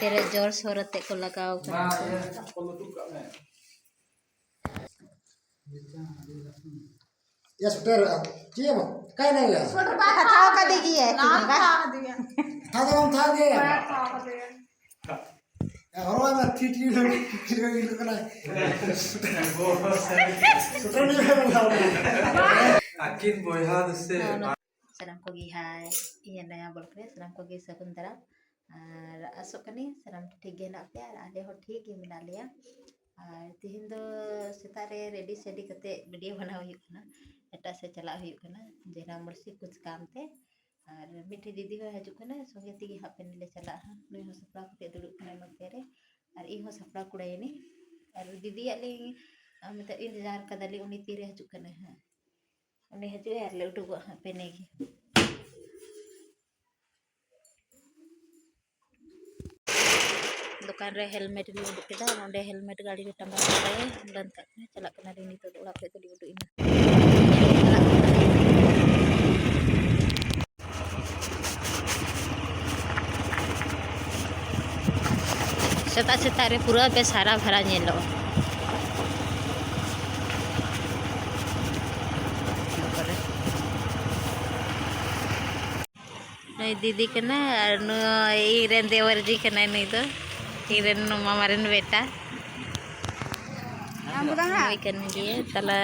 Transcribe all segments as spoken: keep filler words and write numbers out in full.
ᱛᱮᱨᱮ ᱡᱳᱨ ᱥᱳᱨ ᱟᱛᱮ ᱠᱚ ᱞᱟᱜᱟᱣ ᱠᱟᱱᱟ ᱠᱚ᱾ ᱭᱟ ᱥᱩᱴᱮᱨ, ᱪᱮᱫ ᱮᱢ, ᱚᱠᱟᱭ ᱱᱟᱭ ᱭᱟ? ᱠᱟᱛᱷᱟ ᱠᱟᱫᱮ ᱜᱮᱭᱟ, ᱛᱤᱦᱤᱧ ᱵᱟ᱾ ᱠᱟᱛᱷᱟ ᱫᱚ ᱵᱟᱢ ᱛᱷᱟᱣ ᱜᱮᱭᱟ᱾ ᱦᱚᱨᱚᱜ ᱟᱭ ᱢᱮ, ᱛᱷᱤᱨ ᱛᱷᱤᱨ ᱛᱷᱤᱨ ᱛᱷᱤᱨ ᱠᱟᱱᱟᱭ᱾ ᱥᱩᱴᱮᱨ ᱟᱹᱠᱤᱱ ᱵᱚᱭᱦᱟ ᱫᱚ ᱥᱮ᱾ ᱥᱟᱱᱟᱢ ᱠᱚᱜᱮ ᱦᱟᱭ, ᱤᱧ ᱱᱚᱭᱟ ᱵᱞᱚᱜ ᱨᱮ ᱥᱟᱱᱟᱢ ᱠᱚᱜᱮ ᱥᱟᱹᱜᱩᱱ ᱫᱟᱨᱟᱢ᱾ ᱟᱨ ᱟᱥᱚᱜ ᱠᱟᱹᱱᱟᱹᱧ ᱥᱟᱱᱟᱢ ᱴᱷᱤᱠ ᱜᱮ ᱦᱮᱱᱟᱜ ᱯᱮᱭᱟ ᱟᱨ ᱟᱞᱮ ᱦᱚᱸ ᱴᱷᱤᱠ ᱜᱮ ᱢᱮᱱᱟᱜ ᱞᱮᱭᱟ᱾ ᱟᱨ ᱛᱤᱦᱤᱧ ᱫᱚ ᱥᱮᱛᱟᱜ ᱨᱮ ᱨᱮᱰᱤ ᱥᱮᱰᱤ ᱠᱟᱛᱮ ᱵᱷᱤᱰᱤᱭᱳ ᱵᱮᱱᱟᱣ ᱦᱩᱭᱩᱜ ᱠᱟᱱᱟ, ᱮᱴᱟᱜ ᱥᱮᱫ ᱪᱟᱞᱟᱜ ᱦᱩᱭᱩᱜ ᱠᱟᱱᱟ, ᱡᱮᱱᱟ ᱢᱩᱨᱥᱤ ᱠᱩᱪ ᱠᱟᱢ ᱛᱮ᱾ ᱟᱨ ᱢᱤᱫᱴᱮᱡ ᱫᱤᱫᱤ ᱦᱚᱸᱭ ᱦᱤᱡᱩᱜ ᱠᱟᱱᱟ, ᱥᱚᱸᱜᱮ ᱛᱮᱜᱮ ᱦᱟᱸᱜ ᱯᱮᱱ ᱞᱮ ᱪᱟᱞᱟᱜᱼᱟ ᱦᱟᱸᱜ᱾ ᱱᱩᱭ ᱦᱚᱸ ᱥᱟᱯᱲᱟᱣ ᱠᱟᱛᱮ ᱫᱩᱲᱩᱵ ᱠᱟᱱᱟᱭ ᱱᱚᱛᱮ ᱨᱮ, ᱟᱨ ᱤᱧ ᱦᱚᱸ ᱥᱟᱯᱲᱟᱣ ᱠᱚᱲᱟᱭᱮᱱᱟᱹᱧ᱾ ᱟᱨ ᱫᱤᱫᱤᱭᱟᱜ ᱞᱤᱧ, ᱟᱨ ᱢᱮᱛᱟᱜ ᱤᱧ ᱤᱱᱛᱮᱡᱟᱨ ᱠᱟᱫᱟᱞᱤᱧ, ᱩᱱᱤ ᱛᱤᱨᱮ ᱦᱤᱡᱩᱜ ᱠᱟᱱᱟᱭ ᱦᱟᱸᱜ᱾ ᱩᱱᱤ ᱦᱤᱡᱩᱜᱼᱟᱭ ᱟᱨ ᱞᱮ ᱩᱰᱩᱠᱚᱜᱼᱟ ᱦᱟᱸᱜ ᱯᱮᱱᱮ ᱜᱮ᱾ ᱫᱚᱠᱟᱱ ᱨᱮ ᱦᱮᱞᱢᱮᱴ ᱞᱤᱧ ᱩᱰᱩᱠ ᱠᱮᱫᱟ, ᱱᱚᱰᱮ ᱦᱮᱞᱢᱮᱴ ᱜᱟᱹᱰᱤ ᱨᱮ ᱴᱟᱸᱜᱟᱣ ᱠᱟᱫᱟᱭ, ᱵᱟᱸᱫ ᱠᱟᱜ ᱠᱟᱱᱟᱭ᱾ ᱪᱟᱞᱟᱜ ᱠᱟᱱᱟᱞᱤᱧ ᱱᱤᱛᱚᱜ ᱫᱚ ᱚᱲᱟᱜ ᱠᱷᱚᱡ ᱫᱚᱞᱤᱧ ᱩᱰᱩᱠ ᱮᱱᱟ᱾ ᱥᱮᱛᱟᱜ ᱥᱮᱛᱟᱜ ᱨᱮ ᱯᱩᱨᱟᱹ ᱵᱮᱥ ᱦᱟᱨᱟ ᱵᱷᱟᱨᱟ ᱧᱮᱞᱚᱜᱼᱟ᱾ ᱱᱩᱭ ᱫᱤᱫᱤ ᱠᱟᱱᱟᱭ ᱟᱨ ᱱᱩᱭ ᱤᱧ ᱨᱮᱱ ᱫᱮᱣᱟᱨ ᱡᱤ ᱠᱟᱱᱟᱭ ᱱᱩᱭ ᱫᱚ, ᱤᱧ ᱨᱮᱱ ᱢᱟᱢᱟ ᱨᱮᱱ ᱵᱮᱴᱟ᱾ ᱱᱩᱭ ᱠᱟᱱ ᱜᱮᱭᱟ ᱛᱟᱞᱟ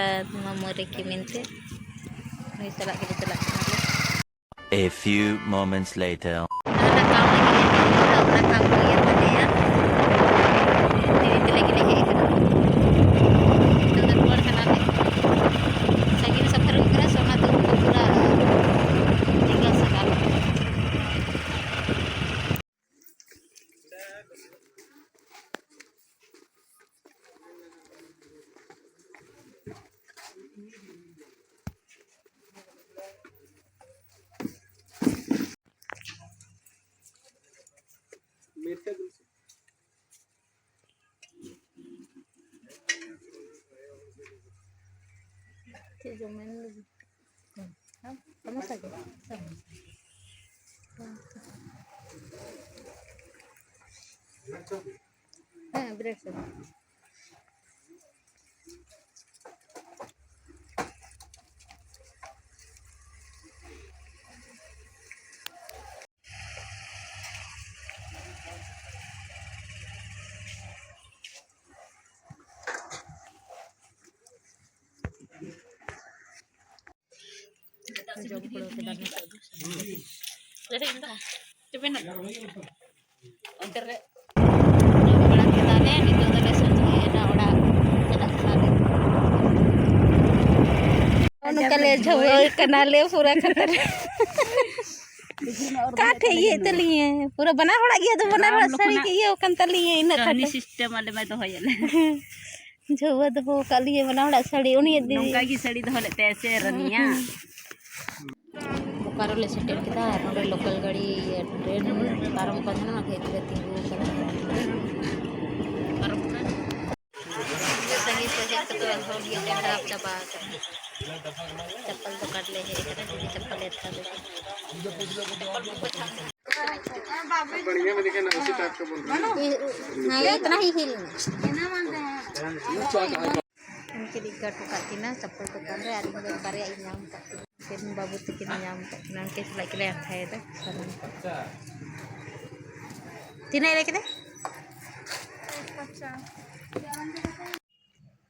ᱢᱟᱢᱩ ᱨᱮ ᱠᱤᱢᱤᱱ ᱛᱮ᱾ ᱱᱩᱭ ᱥᱟᱞᱟᱜ ᱜᱮᱞᱮ ᱪᱟᱞᱟᱜ ᱠᱟᱱᱟ ᱞᱮ᱾ A few moments later. ᱚᱱᱟ ᱠᱟᱢ ᱞᱟᱹᱜᱤᱫ ᱞᱮ ᱦᱮᱡ ᱟᱠᱟᱱᱟ, ᱚᱱᱟ ᱠᱟᱢ ᱠᱚ ᱤᱭᱟᱹ ᱛᱟᱞᱮᱭᱟ᱾ ᱫᱤᱫᱤ ᱛᱟᱞᱮ ᱜᱮᱞᱮ ᱦᱮᱡ ᱟᱠᱟᱱᱟ᱾ ᱱᱤᱛᱚᱜ ᱫᱚ ᱨᱩᱣᱟᱹᱲ ᱠᱟᱱᱟ ᱞᱮ᱾ ᱥᱟᱺᱜᱤᱧ ᱥᱚᱯᱷᱚᱨ ᱦᱩᱭᱩᱜ ᱠᱟᱱᱟ, ᱥᱮ ᱚᱱᱟᱛᱮ ᱩᱱᱠᱩ ᱯᱩᱨᱟᱹ ᱴᱷᱤᱠ ᱜᱮᱭᱟ ᱥᱟᱜᱟᱞ᱾ ᱪᱮᱫ ᱡᱚᱢ ᱢᱮᱱ ᱞᱟᱹᱜᱤᱫ? ᱥᱚᱢᱳᱥᱟ ᱜᱮ? ᱥᱚᱢᱳᱥᱟ᱾ ᱦᱮᱸ, ᱵᱨᱮᱠ ᱥᱮ᱾ ᱡᱚᱢ ᱠᱩᱲᱟᱹᱣ ᱠᱮᱫᱟ ᱱᱤᱛᱚᱜ ᱫᱚ᱾ ᱚᱱᱛᱮ ᱨᱮ ᱡᱚᱢ ᱵᱟᱲᱟ ᱠᱮᱫᱟᱞᱮ, ᱱᱤᱛᱚᱜ ᱫᱚᱞᱮ ᱥᱚᱡᱷᱮᱭᱮᱱᱟ ᱚᱲᱟᱜ, ᱪᱟᱞᱟᱜ ᱠᱟᱱᱟᱞᱮ᱾ ᱱᱚᱝᱠᱟ ᱞᱮ ᱡᱷᱟᱹᱣᱟᱹ ᱠᱟᱱᱟᱞᱮ ᱯᱩᱨᱟᱹ ᱠᱷᱟᱛᱟᱨ᱾ ᱚᱠᱟ ᱴᱷᱮᱡ ᱤᱭᱟᱹ ᱛᱟᱹᱞᱤᱧᱟ, ᱯᱩᱨᱟᱹ ᱵᱟᱱᱟᱨ ᱦᱚᱲᱟᱜ ᱜᱮ, ᱟᱫᱚ ᱵᱟᱱᱟᱨ ᱦᱚᱲᱟᱜ ᱥᱟᱹᱲᱤ ᱜᱮ ᱤᱭᱟᱹ ᱠᱟᱱ ᱛᱟᱹᱞᱤᱧᱟ, ᱤᱱᱟᱹ ᱠᱟᱹᱦᱱᱤ ᱠᱷᱟᱹᱛᱤᱨ᱾ ᱥᱤᱥᱴᱮᱢ ᱟᱞᱮ ᱢᱟ ᱫᱚᱦᱚᱭᱟᱞᱮ᱾ ᱡᱷᱟᱹᱣᱟᱹ ᱫᱚᱦᱚ ᱠᱟᱜ ᱞᱤᱧᱟᱹ ᱵᱟᱱᱟ ᱦᱚᱲᱟᱜ ᱥᱟᱹᱲᱤ, ᱩᱱᱤ ᱤᱫᱤ᱾ ᱱᱚᱝᱠᱟ ᱜᱮ ᱥᱟᱹᱲᱤ ᱫᱚᱦᱚ ᱞᱮᱫ ᱛᱟᱭᱟ ᱥᱮ ᱨᱟᱹᱱᱤᱭᱟ? ᱵᱳᱠᱟᱨᱳ ᱞᱮ ᱥᱮᱴᱮᱨ ᱠᱮᱫᱟ᱾ ᱟᱨ ᱱᱚᱰᱮ ᱞᱳᱠᱟᱞ ᱜᱟᱹᱲᱤ, ᱴᱨᱮᱱ ᱯᱟᱨᱚᱢ ᱠᱟᱱ ᱛᱟᱦᱮᱱᱟ, ᱚᱱᱟ ᱠᱷᱟᱹᱛᱤᱨ ᱛᱮᱞᱮ ᱛᱤᱸᱜᱩ ᱟᱠᱟᱱᱟ᱾ ᱯᱟᱨᱚᱢ ᱠᱟᱱ᱾ ᱥᱟᱺᱜᱤᱧ ᱥᱮᱫ ᱦᱮᱡ ᱠᱟᱛᱮ ᱦᱚᱲ ᱜᱮ ᱠᱚ ᱠᱷᱟᱨᱟᱯ ᱪᱟᱵᱟ ᱟᱠᱟᱱᱟ᱾ ᱪᱟᱯᱯᱟᱞ ᱫᱚᱠᱟᱱ ᱞᱮ ᱦᱮᱡ ᱟᱠᱟᱱᱟ, ᱡᱩᱫᱤ ᱪᱟᱯᱯᱟᱞ ᱞᱮ ᱦᱟᱛᱟᱣ ᱞᱟᱹᱜᱤᱫ᱾ बढ़िया में दिखे ना, उसी टाइप का बोल रहे हैं। ये, हाँ, ये इतना ही हिल। ᱩᱱᱠᱤᱱ ᱤᱧ ᱦᱚᱴᱚ ᱠᱟᱜ ᱠᱤᱱᱟ ᱪᱟᱯᱯᱚᱞ ᱫᱚᱠᱟᱱ ᱨᱮ, ᱟᱨ ᱤᱧ ᱫᱚ ᱵᱟᱨᱭᱟ ᱤᱧ ᱧᱟᱢ ᱠᱟᱜ ᱠᱤᱱᱟ᱾ ᱩᱱᱠᱤᱱ ᱵᱟᱹᱵᱩ ᱛᱟᱹᱠᱤᱱ ᱧᱟᱢ ᱠᱟᱜ ᱠᱤᱱᱟ, ᱩᱱᱠᱤᱱ ᱥᱟᱞᱟᱜ ᱜᱮᱞᱮ ᱦᱟᱛᱟᱭᱮᱫᱟ ᱥᱟᱢᱟᱱ᱾ ᱛᱤᱱᱟᱹᱜ ᱞᱟᱹᱭ ᱠᱮᱫᱟ?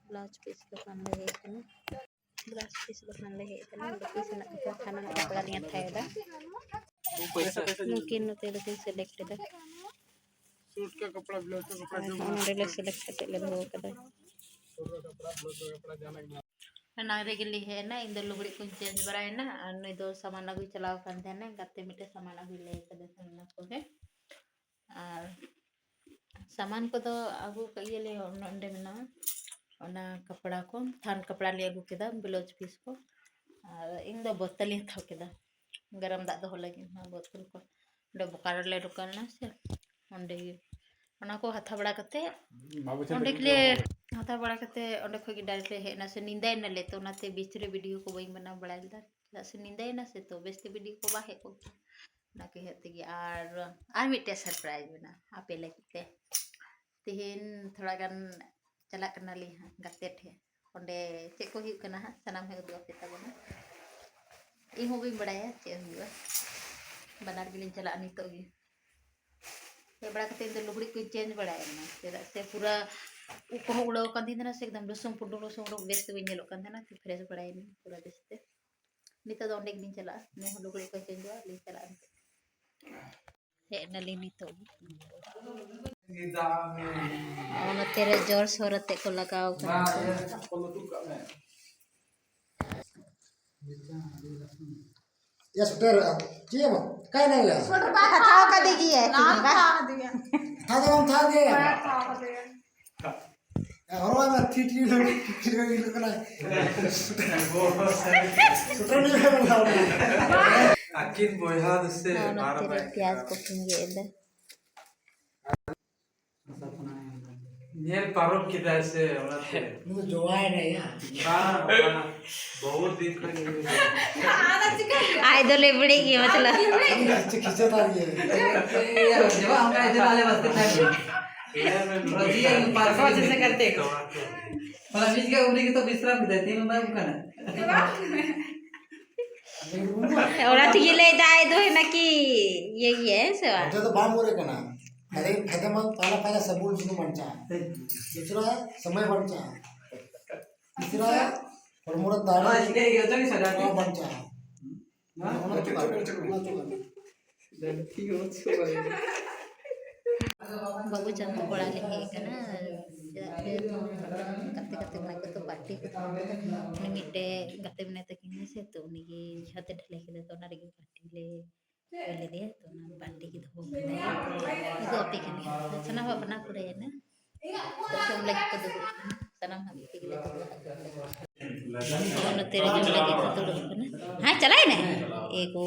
ᱵᱞᱟᱣᱩᱡᱽ ᱯᱤᱥ ᱫᱚᱠᱟᱱ ᱞᱮ ᱦᱮᱡ ᱠᱟᱱᱟ᱾ ᱵᱞᱟᱣᱩᱡᱽ ᱯᱤᱥ ᱫᱚᱠᱟᱱ ᱞᱮ ᱦᱮᱡ ᱠᱟᱱᱟ᱾ ᱚᱸᱰᱮ ᱯᱤᱥ ᱨᱮᱱᱟᱜ ᱫᱚᱠᱟᱱ ᱠᱷᱟᱱ ᱨᱮᱱᱟᱜ ᱠᱟᱯᱲᱟ ᱞᱤᱧ ᱦᱟᱛᱟᱣᱮᱫᱟ᱾ ᱱᱩᱠᱤᱱ ᱱᱚᱛᱮ ᱫᱚᱠᱤᱱ ᱥᱤᱞᱮᱠᱴ ᱮᱫᱟ᱾ सूट का कपड़ा, ब्लाउज का कपड़ा, ᱟᱨ जो ᱱᱚᱰᱮ ᱞᱮ ᱥᱤᱞᱮᱠᱴ ᱠᱟᱛᱮ ᱞᱮ ᱫᱚᱦᱚ ᱠᱟᱫᱟ᱾ सूट का कपड़ा, ब्लाउज का कपड़ा, जाना कि नहीं? ᱮᱱᱟᱝ ᱨᱮᱜᱮ ᱞᱤᱧ ᱦᱮᱡ ᱮᱱᱟ, ᱤᱧ ᱫᱚ ᱞᱩᱜᱽᱲᱤᱡ ᱠᱚᱧ ᱪᱮᱧᱡᱽ ᱵᱟᱲᱟᱭᱮᱱᱟ, ᱟᱨ ᱱᱩᱭ ᱫᱚ ᱥᱟᱢᱟᱱ ᱟᱹᱜᱩᱭ ᱪᱟᱞᱟᱣ ᱠᱟᱱ ᱛᱟᱦᱮᱱᱟ, ᱜᱟᱛᱮ ᱢᱤᱫᱴᱮᱱ ᱥᱟᱢᱟᱱ ᱟᱹᱜᱩᱭ ᱞᱟᱹᱭ ᱠᱟᱫᱮ ᱛᱟᱦᱮᱱᱟ ᱠᱚᱜᱮ᱾ ᱟᱨ ᱥᱟᱢᱟᱱ ᱠᱚᱫᱚ ᱟᱹᱜᱩ ᱠᱟᱜ ᱜᱮᱭᱟᱞᱮ, ᱚᱱ-, ᱚᱸᱰᱮ ᱢᱮᱱᱟᱜᱼᱟ᱾ ᱚᱱᱟ ᱠᱟᱯᱲᱟ ᱠᱚ, ᱛᱷᱟᱱ ᱠᱟᱯᱲᱟ ᱞᱮ ᱟᱹᱜᱩ ᱠᱮᱫᱟ, ᱵᱞᱟᱣᱩᱡᱽ ᱯᱤᱥ ᱠᱚ, ᱟᱨ ᱤᱧ ᱫᱚ ᱵᱚᱛᱚᱞ ᱤᱧ ᱦᱟᱛᱟᱣ ᱠᱮᱫᱟ᱾ ᱜᱚᱨᱚᱢ ᱫᱟᱜ ᱫᱚᱦᱚ ᱞᱟᱹᱜᱤᱫ ᱦᱚᱸ ᱵᱚᱛᱚᱞ ᱠᱚ᱾ ᱚᱸᱰᱮ ᱵᱳᱠᱟᱨᱳ ᱞᱮ ᱫᱚᱠᱟᱱ ᱞᱮᱱᱟ ᱥᱮ, ᱚᱸᱰᱮ ᱜᱮ ᱚᱱᱟ ᱠᱚ ᱦᱟᱛᱟᱣ ᱵᱟᱲᱟ ᱠᱟᱛᱮ, ᱚᱸᱰᱮ ᱜᱮᱞᱮ ᱦᱟᱛᱟᱣ ᱵᱟᱲᱟ ᱠᱟᱛᱮ, ᱚᱸᱰᱮ ᱠᱷᱚᱡ ᱜᱮ ᱰᱟᱭᱨᱮᱠᱴ ᱞᱮ ᱦᱮᱡ ᱮᱱᱟ ᱥᱮ, ᱧᱤᱫᱟᱹᱭᱮᱱᱟᱞᱮ, ᱛᱚ ᱚᱱᱟᱛᱮ ᱵᱤᱪ ᱨᱮ ᱵᱷᱤᱰᱤᱭᱳ ᱠᱚ ᱵᱟᱹᱧ ᱵᱮᱱᱟᱣ ᱵᱟᱲᱟᱭ ᱞᱮᱫᱟ, ᱪᱮᱫᱟᱜ ᱥᱮ ᱧᱤᱫᱟᱹᱭᱮᱱᱟ ᱥᱮ, ᱛᱚ ᱵᱮᱥᱛᱮ ᱵᱷᱤᱰᱤᱭᱳ ᱠᱚ ᱵᱟᱝ ᱦᱮᱡ ᱠᱚᱜ ᱠᱟᱱᱟ᱾ ᱚᱱᱟ ᱠᱚ ᱦᱮᱡ ᱛᱮᱜᱮ ᱟᱨ, ᱟᱨ ᱢᱤᱫᱴᱮᱡ ᱥᱟᱨᱯᱨᱟᱭᱤᱡᱽ ᱢᱮᱱᱟᱜᱼᱟ ᱟᱯᱮ ᱞᱟᱹᱜᱤᱫ ᱛᱮ᱾ ᱛᱮᱦᱮᱧ ᱛᱷᱚᱲᱟ ᱜᱟᱱ ᱪᱟᱞᱟᱜ ᱠᱟᱱᱟᱞᱤᱧ ᱦᱟᱸᱜ ᱜᱟᱛᱮ ᱴᱷᱮᱡ᱾ ᱚᱸᱰᱮ ᱪᱮᱫ ᱠᱚ ᱦᱩᱭᱩᱜ ᱠᱟᱱᱟ ᱦᱟᱸᱜ, ᱥᱟᱱᱟᱢ ᱦᱮᱸ ᱩᱫᱩᱜ ᱟᱯᱮ ᱛᱟᱵᱚᱱᱟ᱾ ᱤᱧ ᱦᱚᱸ ᱵᱟᱹᱧ ᱵᱟᱲᱟᱭᱟ ᱪᱮᱫ ᱦᱩᱭᱩᱜᱼᱟ᱾ ᱵᱟᱱᱟᱨ ᱜᱮᱞᱤᱧ ᱪᱟᱞᱟᱜᱼᱟ ᱱᱤᱛᱚᱜ ᱜᱮ᱾ ᱦᱮᱡ ᱵᱟᱲᱟ ᱠᱟᱛᱮ ᱤᱧ ᱫᱚ ᱞᱩᱜᱽᱲᱤᱡ ᱠᱚᱧ ᱪᱮᱧᱡᱽ ᱵᱟᱲᱟᱭᱟ ᱮᱱᱟ, ᱪᱮᱫᱟᱜ ᱥᱮ ᱯᱩᱨᱟ ᱩᱵ ᱠᱚᱦᱚᱸ ᱩᱲᱟᱹᱣ ᱟᱠᱟᱱ ᱛᱤᱧ ᱛᱟᱦᱮᱱᱟ, ᱥᱮ ᱮᱠᱫᱚᱢ ᱰᱩᱥᱩᱢ ᱯᱩᱰᱩ ᱰᱩᱥᱩᱢ ᱩᱰᱩᱠ ᱵᱮᱥ ᱛᱮ ᱵᱟᱹᱧ ᱧᱮᱞᱚᱜ ᱠᱟᱱ ᱛᱟᱦᱮᱱᱟ᱾ ᱛᱚ ᱯᱷᱨᱮᱥ ᱵᱟᱲᱟᱭᱮᱱᱟᱹᱧ ᱯᱩᱨᱟ ᱵᱮᱥ ᱛᱮ᱾ ᱱᱤᱛᱚᱜ ᱫᱚ ᱚᱸᱰᱮ ᱜᱮᱞᱤᱧ ᱪᱟᱞᱟᱜᱼᱟ, ᱱᱩᱭ ᱦᱚᱸ ᱞᱩᱜᱽᱲᱤᱡ ᱠᱚᱭ ᱪᱮᱧᱡᱚᱜᱼᱟ, ᱞᱤᱧ ᱪᱟᱞᱟᱜᱼᱟ ᱱᱤᱛᱚᱜ᱾ ᱦᱮᱡ ᱮᱱᱟᱞᱤᱧ ᱱᱤᱛᱚᱜ ᱜᱮ᱾ ᱚ, ᱱᱚᱛᱮ ᱨᱮ ᱡᱳᱨ ᱥᱳᱨ ᱟᱛᱮ ᱠᱚ ᱞᱟᱜᱟᱣ ᱠᱟᱱᱟ ᱠᱚ᱾ ᱭᱟ ᱥᱮᱴᱮᱨ, ᱪᱮᱫ ᱮᱢ ᱠᱟᱭ ᱱᱟ ᱭᱟ? ᱠᱟᱛᱷᱟ ᱠᱟᱫᱮ ᱜᱮᱭᱟ ᱛᱤᱦᱤᱧ ᱵᱟ? ᱠᱟᱛᱷᱟ ᱫᱚ ᱵᱟᱢ ᱛᱷᱟ ᱜᱮ᱾ ᱦᱚᱨᱚᱜ ᱢᱮ, ᱛᱷᱤᱨ ᱛᱷᱤᱨ ᱛᱷᱤᱨ ᱛᱷᱤᱨ ᱠᱟᱱᱟᱭ᱾ ᱥᱩᱛᱨᱚ ᱱᱤᱭᱟᱹ ᱠᱟᱱᱟ᱾ ᱟᱹᱠᱤᱱ ᱵᱚᱭᱦᱟ ᱫᱚ ᱥᱮ ᱦᱚᱸ, ᱵᱟᱨ ᱱᱚᱛᱮ ᱨᱮ ᱵᱟᱭ ᱯᱮᱸᱭᱟᱡᱽ ᱠᱚ ᱠᱤᱱ ᱜᱮᱫ ᱮᱫᱟ᱾ ᱧᱮᱞ ᱯᱟᱨᱚᱢ ᱠᱮᱫᱟᱭ ᱥᱮ, ᱚᱱᱟᱛᱮ᱾ ᱩᱱᱤ ᱫᱚ ᱡᱚᱣᱟᱭ ᱱᱟᱭ ᱭᱟ᱾ ᱵᱟᱝ, ᱵᱟᱝ᱾ ᱵᱚᱦᱩᱛ ᱫᱤᱱ ᱠᱷᱚᱱ ᱧᱮᱞ ᱟᱡ ᱫᱚ ᱞᱮᱵᱲᱮᱡ ᱜᱮ, ᱢᱚᱛᱞᱚᱵ᱾ ᱠᱷᱤᱪᱟᱹ, ᱠᱷᱤᱪᱟᱹ ᱛᱟᱨ ᱜᱮ᱾ ᱡᱚᱣᱟ ᱚᱱᱠᱟ ᱤᱫᱤ ᱟᱞᱮ ᱵᱟᱥᱛᱮ ᱛᱟᱦᱮᱸ᱾ ᱯᱟᱨᱥᱚᱱ ᱡᱮᱥᱮ ᱠᱟᱨᱛᱮ᱾ ᱢᱟᱱᱮ ᱢᱤᱫ ᱜᱮ ᱩᱱᱤ ᱜᱮᱛᱚ ᱵᱤᱥᱨᱟᱢ ᱠᱮᱫᱟᱭ, ᱛᱤᱱ ᱵᱟᱭ ᱩᱵ ᱠᱟᱱᱟ᱾ ᱚᱱᱟ ᱛᱮᱜᱮ ᱞᱟᱹᱭ ᱫᱟ, ᱟᱡ ᱫᱚ ᱦᱮᱱᱟ ᱠᱤ ᱤᱭᱟᱹ ᱜᱮᱭᱟ, ᱦᱮᱸ ᱥᱮ ᱵᱟᱝ? ᱚᱱᱛᱮ ᱫᱚ ᱵᱟᱝ ᱵᱚᱞᱮ ᱠᱟᱱᱟ᱾ ᱯᱷᱟᱭᱫᱮ-, ᱯᱷᱟᱭᱫᱮᱢᱟᱱ ᱯᱟᱦᱞᱟ ᱯᱟᱦᱞᱟ ᱥᱟᱵᱩᱱ ᱥᱩᱱᱩᱢ ᱵᱟᱧᱪᱟᱜᱼᱟ᱾ ᱫᱩᱥᱨᱟ ᱥᱚᱢᱚᱭ ᱵᱟᱧᱪᱟᱜᱼᱟ᱾ ᱛᱤᱥᱨᱟ ᱦᱚᱲᱢᱚ ᱨᱮ ᱫᱟᱲᱮ ᱦᱳᱭ, ᱤᱱᱠᱟᱹ ᱜᱮ, ᱡᱚᱛᱚ ᱜᱮ ᱥᱟᱡᱟᱣ ᱠᱚ ᱜᱮ᱾ ᱵᱟᱧᱪᱟᱜᱼᱟ᱾ ᱦᱮᱸ? ᱚᱱᱟ ᱪᱚ ᱵᱟᱝ, ᱚᱱᱟ ᱪᱚ ᱵᱟᱝ᱾ ᱵᱟᱹᱵᱩ ᱪᱟᱸᱫ ᱛᱟᱠᱚ ᱚᱲᱟᱜ ᱞᱤᱧ ᱦᱮᱡ ᱟᱠᱟᱱᱟ᱾ ᱪᱮᱫᱟᱜ ᱥᱮ ᱜᱟᱛᱮ ᱜᱟᱛᱮ ᱠᱚᱲᱟ ᱠᱚ ᱛᱚ ᱯᱟᱨᱴᱤ ᱠᱚ ᱛᱟᱦᱮᱸ ᱠᱟᱱᱟ᱾ ᱩᱱᱤ ᱢᱤᱫᱴᱮᱡ ᱜᱟᱛᱮ ᱢᱮᱱᱟᱭ ᱛᱟᱹᱠᱤᱱ ᱥᱮ, ᱛᱚ ᱩᱱᱤ ᱜᱮ ᱪᱷᱟᱛᱮ ᱰᱷᱟᱹᱞᱟᱹᱭ ᱠᱮᱫᱟ, ᱛᱚ ᱚᱱᱟ ᱨᱮᱜᱮ ᱯᱟᱨᱴᱤ ᱞᱮ ᱦᱩᱭ ᱞᱮᱫᱮᱭᱟ, ᱛᱚ ᱚᱱᱟ ᱯᱟᱨᱴᱤ ᱜᱮ ᱫᱚᱦᱚ ᱠᱟᱫᱟᱭ᱾ ᱩᱫᱩᱜ ᱟᱯᱮ ᱠᱟᱹᱱᱟᱹᱧ᱾ ᱥᱟᱱᱟᱢ ᱦᱚᱲ ᱵᱮᱱᱟᱣ ᱠᱩᱲᱟᱹᱭᱮᱱᱟ᱾ ᱛᱚ ᱡᱚᱢ ᱞᱟᱹᱜᱤᱫ ᱠᱚ ᱫᱩᱲᱩᱵ ᱠᱟᱱᱟ᱾ ᱥᱟᱱᱟᱢ ᱦᱚᱲ ᱛᱮᱜᱮ ᱞᱮ ᱫᱩᱲᱩᱵ ᱠᱟᱱᱟ᱾ ᱱᱚᱜᱼᱚᱭ ᱱᱚᱛᱮ ᱨᱮ ᱡᱚᱢ ᱞᱟᱹᱜᱤᱫ ᱠᱚ ᱫᱩᱲᱩᱵ ᱠᱟᱱᱟ᱾ ᱦᱮᱸ, ᱪᱟᱞᱟᱣ ᱮᱱᱟᱭ? ᱮ ᱜᱳ᱾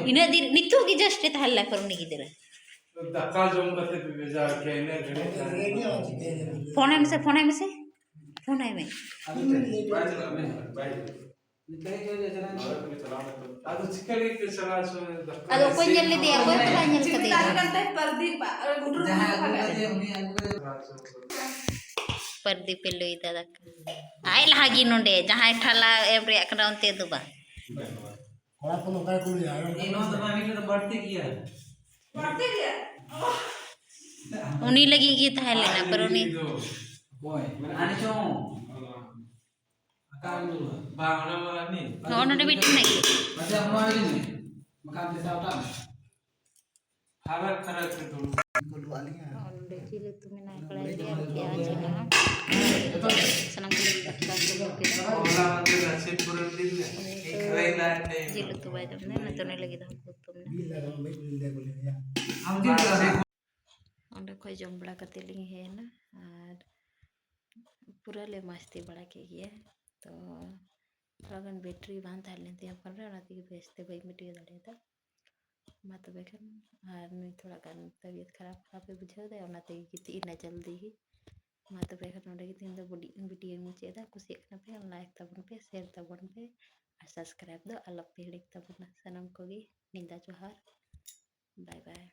ᱤᱱᱟᱹᱜ ᱫᱤᱱ, ᱱᱤᱛᱚᱜ ᱜᱮ just ᱛᱟᱦᱮᱸ ᱞᱮᱱᱟ ᱠᱚ ᱩᱱᱤ ᱜᱤᱫᱽᱨᱟᱹ᱾ ᱫᱟᱠᱟ ᱡᱚᱢ ᱠᱟᱛᱮ ᱯᱮ ᱵᱷᱮᱡᱟ ᱠᱮᱭᱟ, ᱤᱱᱟᱹ ᱜᱷᱟᱹᱲᱤᱡ᱾ ᱯᱷᱳᱱ ᱟᱭ ᱢᱮᱥᱮ, ᱯᱷᱳᱱ ᱟᱭ ᱢᱮᱥᱮ, ᱯᱷᱳᱱ ᱟᱭ ᱢᱮ᱾ ᱵᱟᱭ ᱪᱟᱞᱟᱜᱼᱟ, ᱵᱟᱭ ᱪᱟᱞᱟᱜᱼᱟ᱾ ᱟᱫᱚ ᱪᱤᱠᱟᱹ ᱞᱟᱹᱜᱤᱫ ᱯᱮ ᱪᱟᱞᱟᱣ ᱦᱚᱪᱚ ᱟᱫᱚ ᱚᱠᱚᱭ ᱧᱮᱞ ᱞᱮᱫᱮᱭᱟ? ᱚᱠᱚᱭ ᱦᱚᱸ ᱵᱟᱭ ᱧᱮᱞ ᱠᱟᱫᱮᱭᱟ᱾ ᱯᱨᱚᱫᱤᱯ ᱟᱜ ᱜᱩᱰᱩ ᱡᱟᱦᱟᱸᱭ ᱟᱹᱜᱩ ᱠᱟᱫᱮᱭᱟ, ᱩᱱᱤ ᱟᱹᱜᱩ ᱠᱟᱫᱮᱭᱟ᱾ ᱯᱨᱚᱫᱤᱯ ᱮ ᱞᱟᱹᱭ ᱫᱟ ᱫᱟᱠᱟ᱾ ᱟᱡ ᱞᱟᱦᱟ ᱜᱮ ᱱᱚᱰᱮ ᱡᱟᱦᱟᱸᱭ ᱴᱷᱟᱞᱟ ᱮᱢ ᱨᱮᱭᱟᱜ ᱠᱟᱱᱟ ᱚᱱᱛᱮ ᱫᱚ ᱵᱟᱝ᱾ ᱠᱚᱲᱟ ᱠᱚ ᱱᱚᱝᱠᱟ ᱜᱮᱠᱚ ᱞᱟᱹᱭᱟ᱾ ᱮ, ᱱᱚᱣᱟ ᱫᱚ ᱵᱟᱝ, ᱢᱤᱫᱴᱮᱱ ᱫᱚ ᱵᱟᱹᱲᱛᱤ ᱜᱮᱭᱟ᱾ ᱵᱟᱹᱲᱛᱤ ᱜᱮᱭᱟ? ᱩᱱᱤ ᱞᱟᱹᱜᱤᱫ ᱜᱮ ᱛᱟᱦᱮᱸ ᱞᱮᱱᱟ, ᱯᱟᱨ ᱩᱱᱤ ᱚᱠᱚᱭ? ᱟᱨ ᱪᱚᱝ? ᱚᱠᱟ ᱨᱮ ᱫᱩᱲᱩᱵᱼᱟ? ᱵᱟᱝ, ᱚᱱᱟ ᱢᱟ ᱟᱹᱱᱤᱡ᱾ ᱱᱚᱜᱼᱚ ᱱᱚᱰᱮ ᱢᱤᱫᱴᱮᱱ ᱢᱮᱱᱟᱜ ᱜᱮᱭᱟ᱾ ᱟᱪᱪᱷᱟ, ᱚᱱᱟ ᱤᱫᱤ ᱢᱮ᱾ ᱵᱟᱠᱷᱟᱱ ᱯᱮᱥᱟ ᱚᱴᱟᱜ ᱢᱮ᱾ ᱯᱷᱟᱨᱟᱠ, ᱯᱷᱟᱨᱟᱠ ᱨᱮ ᱫᱩᱲᱩᱵ᱾ ᱱᱚᱰᱮ ᱡᱤᱞ ᱩᱛᱩ ᱢᱮᱱᱟᱜᱼᱟ, ᱠᱚᱲᱟᱭ ᱨᱮᱭᱟᱜ ᱯᱮᱸᱭᱟᱡᱽ ᱦᱮᱱᱟᱜᱼᱟ᱾ ᱥᱟᱱᱟᱢ ᱠᱚ ᱞᱟᱹᱜᱤᱫ ᱫᱟᱠᱟ ᱩᱛᱩ ᱠᱮᱫᱟ᱾ ᱦᱚᱞᱟ ᱢᱟᱫᱷᱮᱨ ᱨᱟᱥᱤᱫ ᱯᱩᱨᱟᱹ ᱫᱤᱱ ᱨᱮ᱾ ᱩᱱᱤ ᱫᱚ ᱠᱷᱟᱹᱨᱟᱹᱭ ᱞᱟᱭ ᱛᱮ᱾ ᱡᱤᱞ ᱩᱛᱩ ᱵᱟᱭ ᱡᱚᱢ ᱮᱫᱟ, ᱚᱱᱟᱛᱮ ᱩᱱᱤ ᱞᱟᱹᱜᱤᱫ ᱦᱟᱹᱠᱩ ᱩᱛᱩ ᱢᱮᱱᱟᱜᱼᱟ᱾ ᱟᱢ ᱪᱮᱫ ᱯᱮ ᱚᱸᱰᱮ ᱠᱷᱚᱡ ᱡᱚᱢ ᱵᱟᱲᱟ ᱠᱟᱛᱮ ᱞᱤᱧ ᱦᱮᱡ ᱮᱱᱟ ᱟᱨ ᱯᱩᱨᱟᱹ ᱞᱮ ᱢᱟᱥᱛᱤ ᱵᱟᱲᱟ ᱠᱮᱫ ᱜᱮᱭᱟ᱾ ᱛᱚ ᱛᱷᱚᱲᱟ ᱜᱟᱱ ᱵᱮᱴᱨᱤ ᱵᱟᱝ ᱛᱟᱦᱮᱸ ᱞᱮᱱ ᱛᱤᱧᱟᱹ ᱯᱷᱳᱱ ᱨᱮ, ᱚᱱᱟ ᱛᱮᱜᱮ ᱵᱮᱥ ᱛᱮ ᱵᱟᱹᱧ ᱵᱷᱤᱰᱤᱭᱳ ᱫᱟᱲᱮᱭᱟᱫᱟ᱾ ᱢᱟ ᱛᱚᱵᱮ ᱠᱷᱟᱱ, ᱟᱨ ᱱᱩᱭ ᱛᱷᱚᱲᱟ ᱜᱟᱱ ᱛᱟᱵᱤᱭᱚᱛ ᱠᱷᱟᱨᱟᱯ ᱠᱷᱟᱨᱟᱯ ᱮ ᱵᱩᱡᱷᱟᱹᱣ ᱮᱫᱟ, ᱚᱱᱟ ᱛᱮᱜᱮ ᱜᱤᱛᱤᱡ ᱮᱱᱟ ᱡᱚᱞᱫᱤ ᱜᱮ᱾ ᱢᱟ ᱛᱚᱵᱮ ᱠᱷᱟᱱ ᱱᱚᱰᱮ ᱜᱮ ᱛᱮᱦᱮᱧ ᱫᱚ ᱵᱚᱰᱤ-, ᱵᱷᱤᱰᱤᱭᱳᱧ ᱢᱩᱪᱟᱹᱫ ᱮᱫᱟ᱾ ᱠᱩᱥᱤᱭᱟᱜ ᱠᱟᱱᱟ ᱯᱮ, ᱞᱟᱭᱤᱠ ᱛᱟᱵᱚᱱ ᱯᱮ, ᱥᱮᱭᱟᱨ ᱛᱟᱵᱚᱱ ᱯᱮ ᱟᱨ ᱥᱟᱵᱥᱠᱨᱟᱭᱤᱵ ᱫᱚ ᱟᱞᱚ ᱯᱮ ᱦᱤᱲᱤᱧ ᱛᱟᱵᱚᱱᱟ᱾ ᱥᱟᱱᱟᱢ ᱠᱚᱜᱮ ᱧᱤᱫᱟᱹ ᱡᱚᱦᱟᱨ, ᱵᱟᱭ ᱵᱟᱭ᱾